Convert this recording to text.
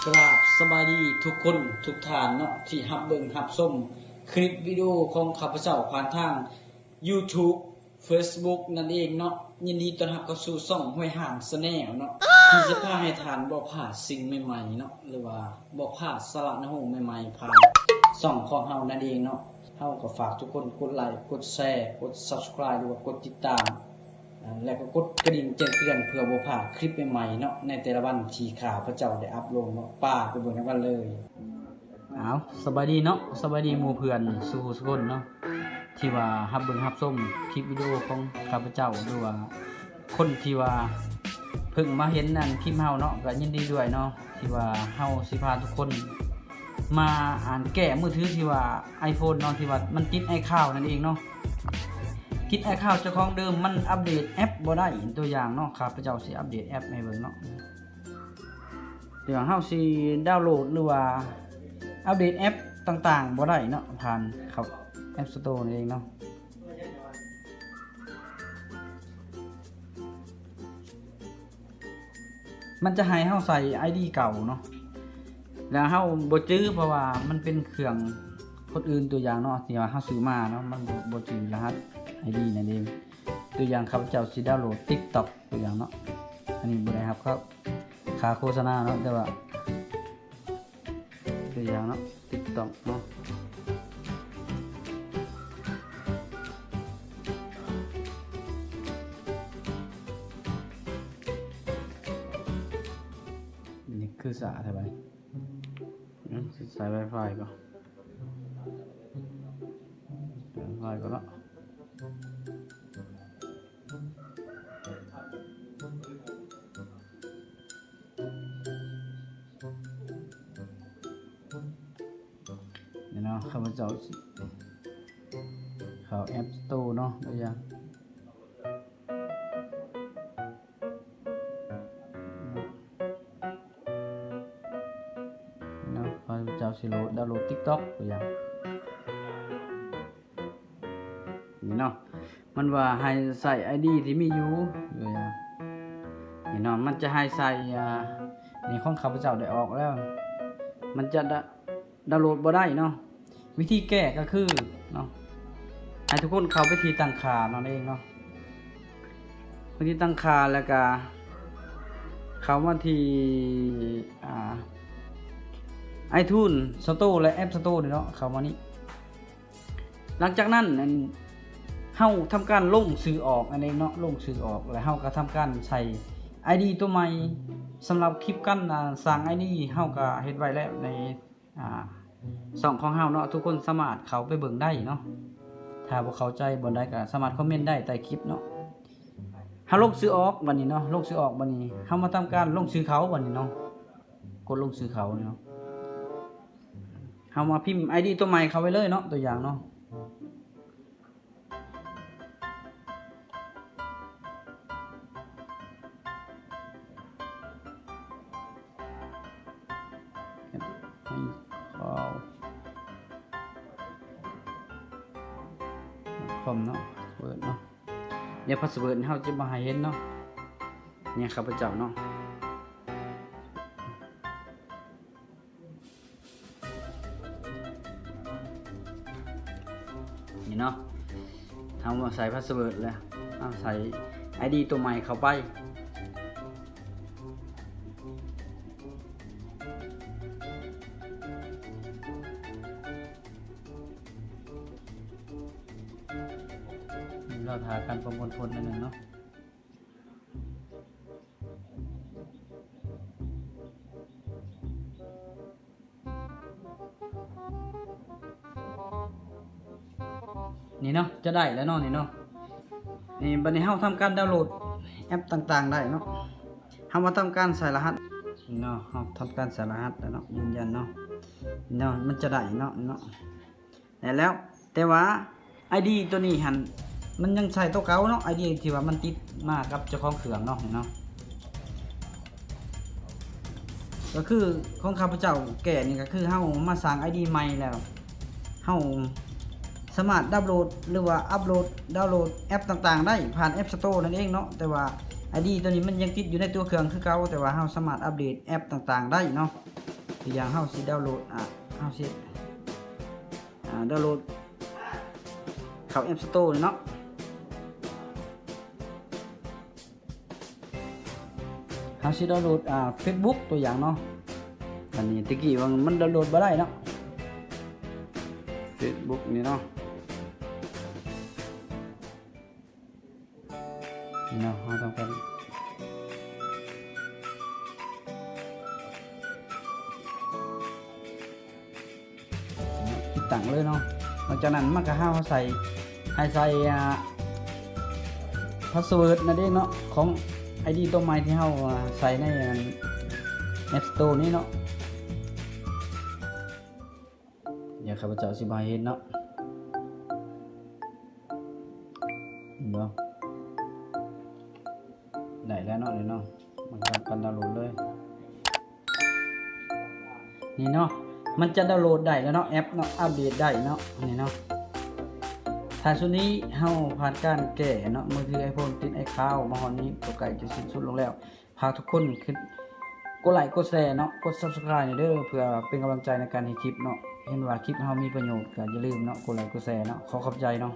ກາບສະບາຍດີທຸກຄົນທຸກທ່ານເນາະ ທີ່ຮັບເບິ່ງຮັບຊົມຄລິບວິດີໂອຂອງຂ້າພະເຈົ້າຜ່ານທາງ YouTube Facebook ນັ້ນເອງເນາະ. ຍິນດີຕ້ອນຮັບເຂົ້າສູ່ຊ່ອງຫ້ວຍຫ້າງ Channel ເນາະ ທີ່ຈະພາໃຫ້ທ່ານບໍ່ພາດສິ່ງໃໝ່ໆເນາະ ຫຼືວ່າບໍ່ພາດສາລະເນື້ອຫາໃໝ່ໆ ຜ່ານຊ່ອງຂອງເຮົານັ້ນເອງເນາະ. ເຮົາກໍຝາກທຸກຄົນກົດໄລ ກົດແຊ ກົດ Subscribe ຫຼືວ່າກົດຕິດຕາມ ແລະກໍກົດກະດິ່ງແຈ້ງເຕືອນ ເພື່ອບໍ່ພາດຄລິບໃໝ່ໆເນາະ ໃນແຕ່ລະວັນທີ່ຂ້າພະເຈົ້າໄດ້ອັບລົງເນາະ. ໄປ ໄປເບິ່ງນຳກັນເລີຍ. ອ້າວ ສະບາຍດີເນາະ ສະບາຍດີໝູ່ເພື່ອນສູ່ຜູ້ສູ່ຄົນເນາະ ທີ່ວ່າຮັບເບິ່ງຮັບຊົມຄລິບວິດີໂອຂອງຂ້າພະເຈົ້າ ຫຼືວ່າຄົນທີ່ວ່າເພິ່ງມາເຫັນອັນຄລິບເຮົາເນາະ ກໍຍິນດີດ້ວຍເນາະ ທີ່ວ່າເຮົາຊິພາທຸກຄົນມາອັນແກ້ມືຖືທີ່ວ່າ iPhone ເນາະ ທີ່ວ່າມັນຕິດ iCloud ນັ້ນເອງເນາະ. ຕິດ iCloud ເຈົ້າຂອງເດີມ ມັນອັບເດດແອັບບໍ່ໄດ້. ຕົວຢ່າງເນາະ ຂ້າພະເຈົ້າຊິອັບເດດແອັບໃຫ້ເບິ່ງເນາະ. ດຽວເຮົາຊິດາວໂຫຼດ ຫຼືວ່າອັບເດດແອັບຕ່າງໆບໍ່ໄດ້ເນາະ ຜ່ານເຂົ້າ App Store ນັ້ນເອງເນາະ. ມັນຈະໃຫ້ເຮົາໃສ່ ID ເກົ່າເນາະ ແລ້ວເຮົາບໍ່ຈື່ ເພາະວ່າມັນເປັນເຄື່ອງຄົນອື່ນ. ຕົວຢ່າງເນາະ ທີ່ວ່າເຮົາຊື້ມາເນາະ ມັນບໍ່ ບໍ່ຈື່ລະຫັດ ID ນັ້ນເອງ. ຕົວຢ່າງ ຂ້າພະເຈົ້າຊິດາວໂຫຼດ TikTok ຕົວຢ່າງເນາະ ອັນນີ້ບໍ່ໄດ້ຮັບຄ່າ ຄ່າໂຄສະນາເນາະ ແຕ່ວ່າ ຕົວຢ່າງເນາະ TikTok ເນາະ. ນີ້ຄືສາແທ້ບາດນີ້ ອືມ ຊິໃຊ້ Wi-Fi ກ່ອນ Wi-Fi ກ່ອນເນາະ. ນີ້ເນາະ ຂ້າພະເຈົ້າຊິເຂົ້າ App Store ເນາະ ຕົວຢ່າງ ເນາະ ຂ້າພະເຈົ້າຊິໂຫຼດ ດາວໂຫຼດ TikTok ຕົວຢ່າງ ນີ້ເນາະ ມັນວ່າໃຫ້ໃສ່ ID ທີ່ມີຢູ່ ຕົວຢ່າງ ນີ້ເນາະ ມັນຈະໃຫ້ໃສ່ ອ່າ ນີ້ ຂອງຂ້າພະເຈົ້າໄດ້ອອກແລ້ວ ມັນຈະດາ ດາວໂຫຼດບໍ່ໄດ້ເນາະ. ວິທີແກ້ກໍຄືເນາະ ໃຫ້ທຸກຄົນເຂົ້າໄປທີ່ຕັ້ງຄ່ານັ້ນເອງເນາະ ໄປທີ່ຕັ້ງຄ່າ ແລ້ວກໍເຂົ້າມາທີ່ ອ່າ iTunes Store ແລະ App Store ນີ້ເນາະ ເຂົ້າມານີ້. ຫຼັງຈາກນັ້ນ ອັນ ເຮົາທຳການລົງຊື່ອອກນັ້ນເອງເນາະ ລົງຊື່ອອກ ແລ້ວເຮົາກໍທຳການໃສ່ ID ຕົວໃໝ່. ສຳລັບຄລິບການ ອ່າ ສ້າງ ID ເຮົາກໍເຮັດໄວ້ແລ້ວໃນ ອ່າ ຊ່ອງຂອງເຮົາເນາະ ທຸກຄົນສາມາດເຂົ້າໄປເບິ່ງໄດ້ເນາະ. ຖ້າບໍ່ເຂົ້າໃຈບ່ອນໃດກໍສາມາດຄອມເມັນໄດ້ໃຕ້ຄລິບເນາະ. ເຮົາລົງຊື່ອອກບັດນີ້ເນາະ ລົງຊື່ອອກບັດນີ້ ເຮົາມາທຳການລົງຊື່ເຂົ້າບັດນີ້ເນາະ ກົດລົງຊື່ເຂົ້ານີ້ເນາະ. ເຮົາມາພິມ ID ຕົວໃໝ່ເຂົ້າໄປເລີຍເນາະ ຕົວຢ່າງເນາະ. ໃຫ້ເຂົ້າ .com ເນາະ password ເນາະ ດຽວ password ເຮົາຈະບໍ່ໃຫ້ເຫັນເນາະ ນີ້ ຂ້າພະເຈົ້າເນາະ. ນີ້ເນາະ ເຮົາມາໃສ່ password ແລ້ວ ເຮົາໃສ່ ID ຕົວໃໝ່ເຂົ້າໄປ. ລໍຖ້າການປະມວນຜົນໜ້ອຍໜຶ່ງເນາະ. ນີ້ເນາະ ຈະໄດ້ແລ້ວເນາະ ນີ້ເນາະ. ນີ້ ບັດນີ້ເຮົາທຳການດາວໂຫຼດແອັບຕ່າງໆໄດ້ເນາະ. ເຮົາມາທຳການໃສ່ລະຫັດ ນີ້ເນາະ ເຮົາທຳການໃສ່ລະຫັດແລ້ວເນາະ ຢືນຢັນເນາະ. ນີ້ເນາະ ມັນຈະໄດ້ເນາະ ນີ້ເນາະ. ແລ້ວ ແຕ່ວ່າ ID ຕົວນີ້ຫັ້ນ ມັນຍັງໃຊ້ຕົວເກົ່າເນາະ ID ທີ່ວ່າມັນຕິດມາກັບເຈົ້າຂອງເຄື່ອງເນາະ ເນາະ. ກໍຄືຂອງຂ້າພະເຈົ້າແກ້ນີ້ ກໍຄືເຮົາມາສ້າງ ID ໃໝ່ແລ້ວ ເຮົາສາມາດດາວໂຫຼດ ຫຼືວ່າອັບໂຫຼດ ດາວໂຫຼດແອັບຕ່າງໆໄດ້ຜ່ານ App Store ນັ້ນເອງເນາະ. ແຕ່ວ່າ ID ຕົວນີ້ມັນຍັງຕິດຢູ່ໃນຕົວເຄື່ອງຄືເກົ່າ ແຕ່ວ່າເຮົາສາມາດອັບເດດແອັບຕ່າງໆໄດ້ເນາະ. ຕົວຢ່າງເຮົາຊິດາວໂຫຼດ ອ່າ ເຮົາຊິ ອ່າ ດາວໂຫຼດເຂົ້າ App Store ນີ້ເນາະ. ເຮົາຊິດາວໂຫຼດ ອ່າ Facebook ຕົວຢ່າງເນາະ. ອັນນີ້ແຕ່ກີ້ວ່າມັນດາວໂຫຼດບໍ່ໄດ້ເນາະ Facebook ນີ້ເນາະ. ນີ້ເນາະ ເຮົາຕ້ອງການຕິດຕັ້ງເລີຍເນາະ. ຫຼັງຈາກນັ້ນມັນກໍໃຫ້ເຮົາໃສ່ ໃຫ້ໃສ່ ອ່າ password ນັ້ນເດ້ເນາະ ຂອງ ID ຕົວໃໝ່ທີ່ເຮົາ ອ່າ ໃສ່ໃນ ອັນ App Store ນີ້ເນາະ. ດຽວຂ້າພະເຈົ້າຊິບອກໃຫ້ເຫັນເນາະ ເຫັນບໍ່? ໄດ້ແລ້ວເນາະ ນີ້ເນາະ ມັນທຳການດາວໂຫຼດເລີຍ ນີ້ເນາະ. ມັນຈະດາວໂຫຼດໄດ້ແລ້ວເນາະ ແອັບເນາະ ອັບເດດໄດ້ເນາະ ນີ້ເນາະ. ຖ້າຊຸດນີ້ເຮົາຜ່ານການແກ້ເນາະ ມືຖື iPhone ຕິດ iCloud ມາຮອດນີ້ ກໍໃກ້ຈະສິ້ນສຸດລົງແລ້ວ. ຝາກທຸກຄົນ ຄື ກົດໄລກົດແຊເນາະ ກົດ Subscribe ແດ່ເດີ ເພື່ອເປັນກຳລັງໃຈໃນການເຮັດຄລິບເນາະ. ເຫັນວ່າຄລິບເຮົາມີປະໂຫຍດ ກໍຢ່າລືມເນາະ ກົດໄລກົດແຊເນາະ. ຂໍຂອບໃຈເນາະ.